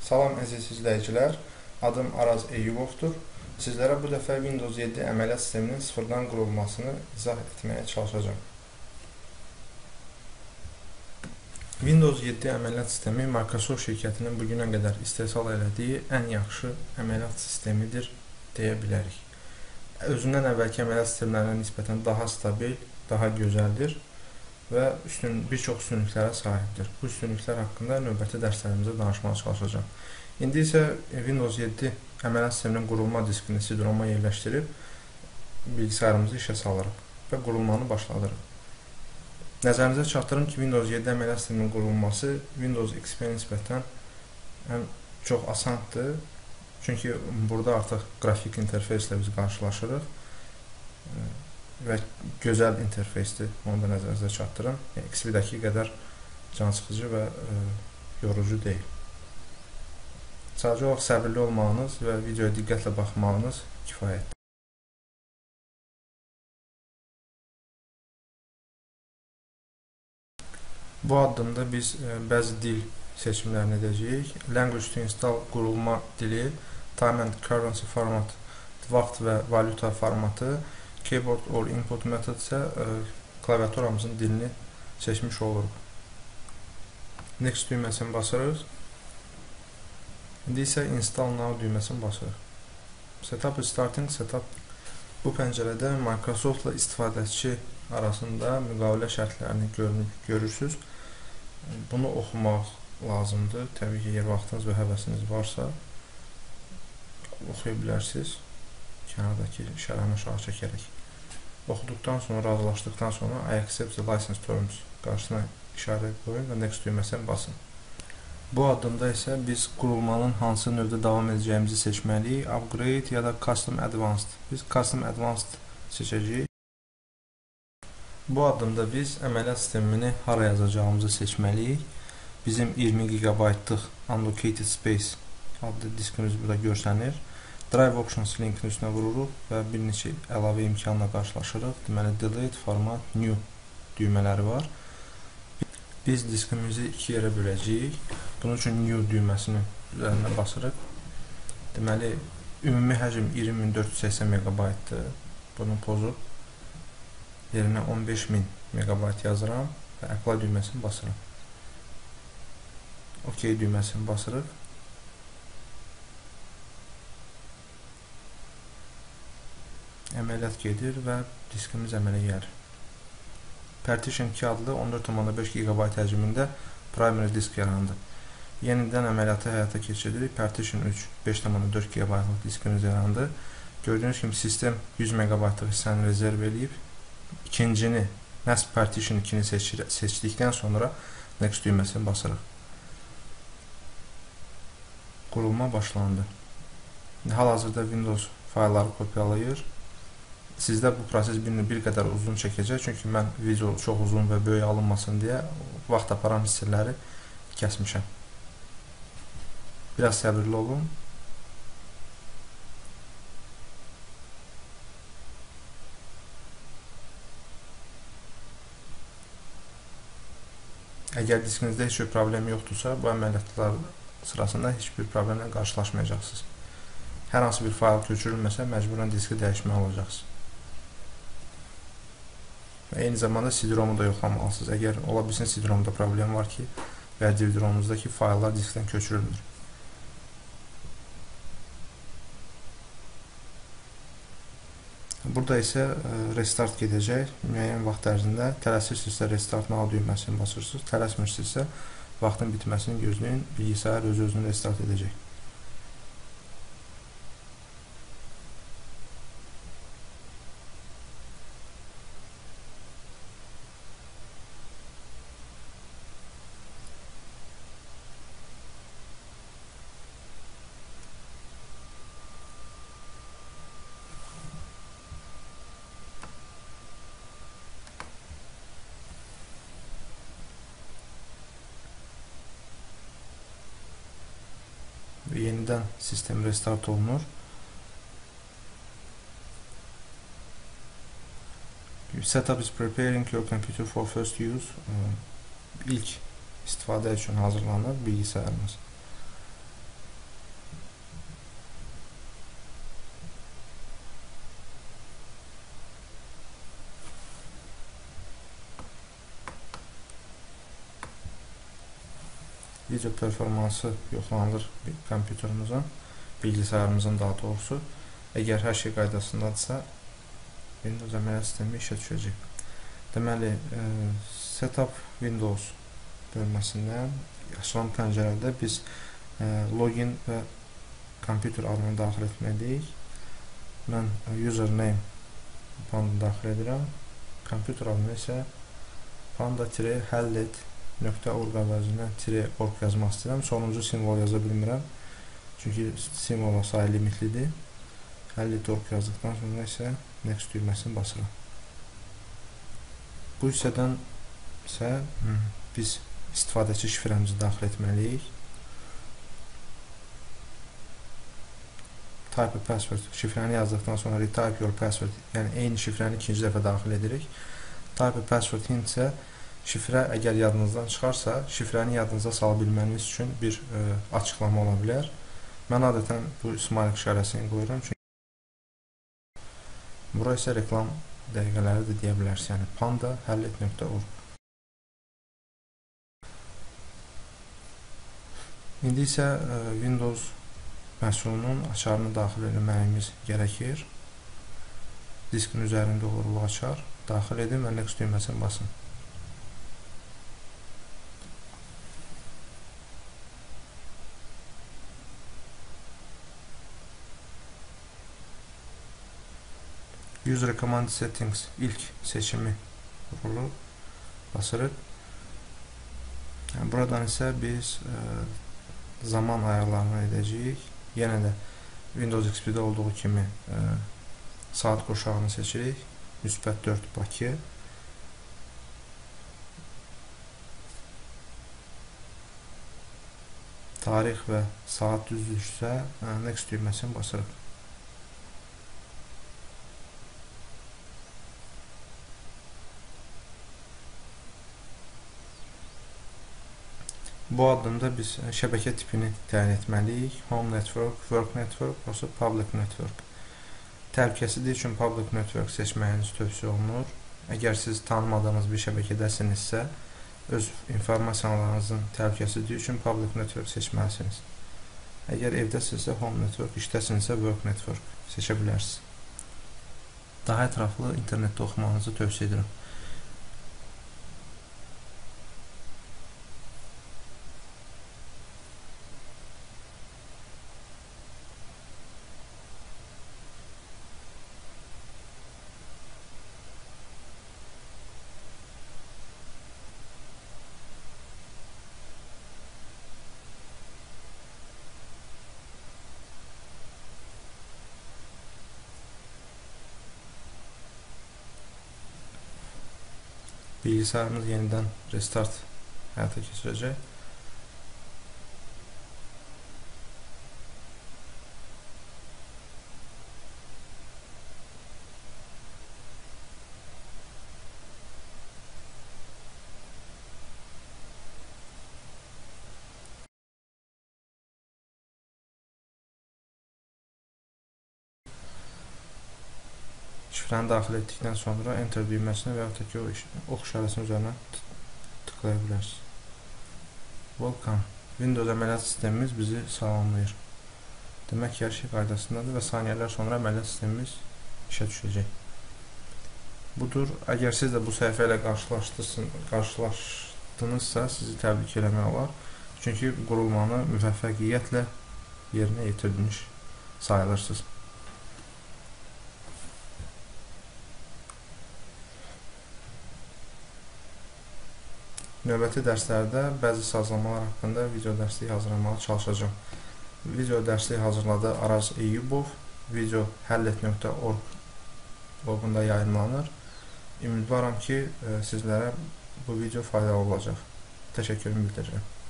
Salam əziz izləyicilər, adım Araz Eyyubovdur. Sizlərə bu dəfə Windows 7 əməliyyat sisteminin sıfırdan qurulmasını izah etməyə çalışacağam. Windows 7 əməliyyat sistemi Microsoft şirkətinin bu günə qədər istehsal elədiyi ən yaxşı əməliyyat sistemidir deyə bilərik. Özündən əvvəlki əməliyyat sistemlərinə nisbətən daha stabil, daha gözəldir və bir çox üstünlüklərə sahibdir. Bu üstünlüklər haqqında növbəti dərslərimizdə danışmağa çalışacağam. İndi isə Windows 7 əməliyyat sisteminin qurulma diskini CD-ROM-a yerləşdirib bilgisayarımızı işə salırıq və qurulmanı başladırıq. Nəzərinizə çatdırım ki, Windows 7 əməliyyat sisteminin qurulması Windows XP-yə nisbətən həm çox asandır, çünki burada artıq qrafik interfeyslə biz qarşılaşırıq və gözəl interfeysdir, onu da nəzərinizə çatdırım. Yəni, XP-dəki qədər cansıxıcı və yorucu deyil. Sadəcə olaraq səbirli olmağınız və videoya diqqətlə baxmağınız kifayətdir. Bu addımda biz bəzi dil seçimlərini edəcəyik. Language to install qurulma dili, Time and Currency format, vaxt və valyuta formatı, Keyboard or Input Method isə klaviaturamızın dilini seçmiş oluruq. Next düyməsini basırıq. İndi isə Install Now düyməsini basırıq. Setup is starting, setup. Bu pəncərədə Microsoft-la istifadəçi arasında müqavilə şərtlərini görürsünüz. Bunu oxumaq lazımdır. Təbii ki, yer vaxtınız və həvəsiniz varsa oxuya bilərsiniz. Kənardakı şərəni aşağı çəkərək. Oxuduqdan sonra, razılaşdıqdan sonra I accept the license terms qarşısına işarə qoyun və Next düyməsini basın. Bu addımda isə biz qurulmanın hansı növdə davam edəcəyimizi seçməliyik. Upgrade ya da Custom Advanced. Biz Custom Advanced seçəcəyik. Bu addımda biz əməliyyat sistemini hara yazacağımızı seçməliyik. Bizim 20 GB-lıq Unallocated Space adlı diskimiz burada görsənir. Drive Options linkinin üstünə vururuq və bir neçə əlavə imkanla qarşılaşırıq. Deməli, Delete, Format, New düymələri var. Biz diskimizi iki yerə böləcəyik. Bunun üçün New düyməsinin üzərinə basırıq. Deməli, ümumi həcm 20480 MB-dır. Bunu pozub yerinə 15000 MB yazıram və Apply düyməsini basıram. OK düyməsini basırıq. Əməliyyat gedir və diskimiz əmələ gəlir. Partition 2 adlı 14,5 GB həcmində primary disk yarandı. Yenidən əməliyyatı həyata keçiririk. Partition 3 5,4 GB-lıq diskimiz yarandı. Gördüyünüz kimi sistem 100 MB-lıq hissəni rezerv eləyib. İkincini, məhz Partition 2-ni seçdikdən sonra Next düyməsini basırıq. Qurulma başlandı. Hal-hazırda Windows faylları kopyalayır. Sizdə bu proses bir qədər uzun çəkəcək, çünki mən video çox uzun və böyük alınmasın deyə vaxt aparan hissələri kəsmişəm. Biraz səbirli olun. Əgər diskinizdə heç bir problem yoxdursa, bu əməliyyatlar sırasında heç bir problemlə qarşılaşmayacaqsınız. Hər hansı bir fayl köçürülməsə, məcburən diski dəyişməli olacaqsınız. Və eyni zamanda CD-ROM-u da yoxlamalısınız. Əgər ola bilsin CD-ROM-da problem var ki, və DVD-ROM-uzdakı fayllar diskdən köçürülmür. Burada isə restart gedəcək. Müəyyən vaxt ərzində tələsirsinizsə restart now düyməsini basırsınız. Tələsmirsinizsə vaxtın bitməsini gözləyin. Bilgisayar öz-özünü restart edəcək. Və yenidən sistem restart olunur. Setup is preparing your computer for first use. İlk istifadə üçün hazırlanır bilgisayarımız. Video performansı yoxlanılır kompüterimizin, bilgisayarımızın daha doğrusu. Əgər hər şey qaydasındadırsa, Windows əməliyyat sistemi işə düşəcək. Deməli, Setup Windows bölməsindən açılan pəncərədə biz login və kompüter adını daxil etməliyik. Mən username panda daxil edirəm. Kompüter adını isə panda-hallet.org əvəzinə -org yazmaq istəyirəm. Sonuncu simvol yaza bilmirəm. Çünki simvola sayı limitlidir. Hallet.org yazdıqdan sonra isə Next düyməsini basıram. Bu hissədən isə biz istifadəçi şifrəmizi daxil etməliyik. Type a password şifrəni yazdıqdan sonra retype your password, yəni eyni şifrəni ikinci dəfə daxil edirik. Type a password hint isə şifrə əgər yadınızdan çıxarsa, şifrəni yadınıza sala bilməniz üçün bir açıqlama ola bilər. Mən adətən bu smiley işarəsini qoyuram. Çünki bura isə reklam dəqiqələri də deyə bilərsiniz. Yəni panda.hallet.org. İndi isə Windows məhsulunun açarını daxil etməyimiz gərəkir. Diskin üzərində olur bu açar. Daxil edin və Next düyməsini basın. Use Recommend Settings ilk seçimi vurulur, basırıq. Yəni, buradan isə biz zaman ayarlarını edəcəyik. Yenə də Windows XP-də olduğu kimi saat qurşağını seçirik. Müsbət 4 Bakı. Tarix və saat düzdürsə Next düyməsini basırıq. Bu addımda biz şəbəkə tipini təyin etməliyik. Home Network, Work Network, yoxsa Public Network. Təhlükəsizlik üçün Public Network seçməyiniz tövsiyə olunur. Əgər siz tanımadığınız bir şəbəkədəsinizsə, öz informasiyalarınızın təhlükəsizliyi üçün Public Network seçməlisiniz. Əgər evdəsinizsə Home Network, işdəsinizsə Work Network seçə bilərsiniz. Daha ətraflı internetdə oxumanızı tövsiyə edirəm. Bilgisayarımız yenidən restart həyata keçirəcək. Şifrəni daxil etdikdən sonra Enter düyməsini və yaxud da ki, ox işarəsinin üzərinə tıklaya bilərsiniz. Welcome. Windows əməliyyat sistemimiz bizi salamlayır. Demək ki, hər şey qaydasındadır və saniyələr sonra əməliyyat sistemimiz işə düşəcək. Budur. Əgər siz də bu səhifə ilə qarşılaşdınızsa, sizi təbrik eləmək olar. Çünki qurulmanı müvəffəqiyyətlə yerinə yetirmiş sayılırsınız. Növbəti dərslərdə bəzi sazlamalar haqqında video dərsliyi hazırlamağa çalışacağam. Video dərsliyi hazırladı Araz Eyyubov. Video hallet.org bloqunda yayımlanır. Ümidvaram ki, sizlərə bu video faydalı olacaq. Təşəkkürümü bildirirəm.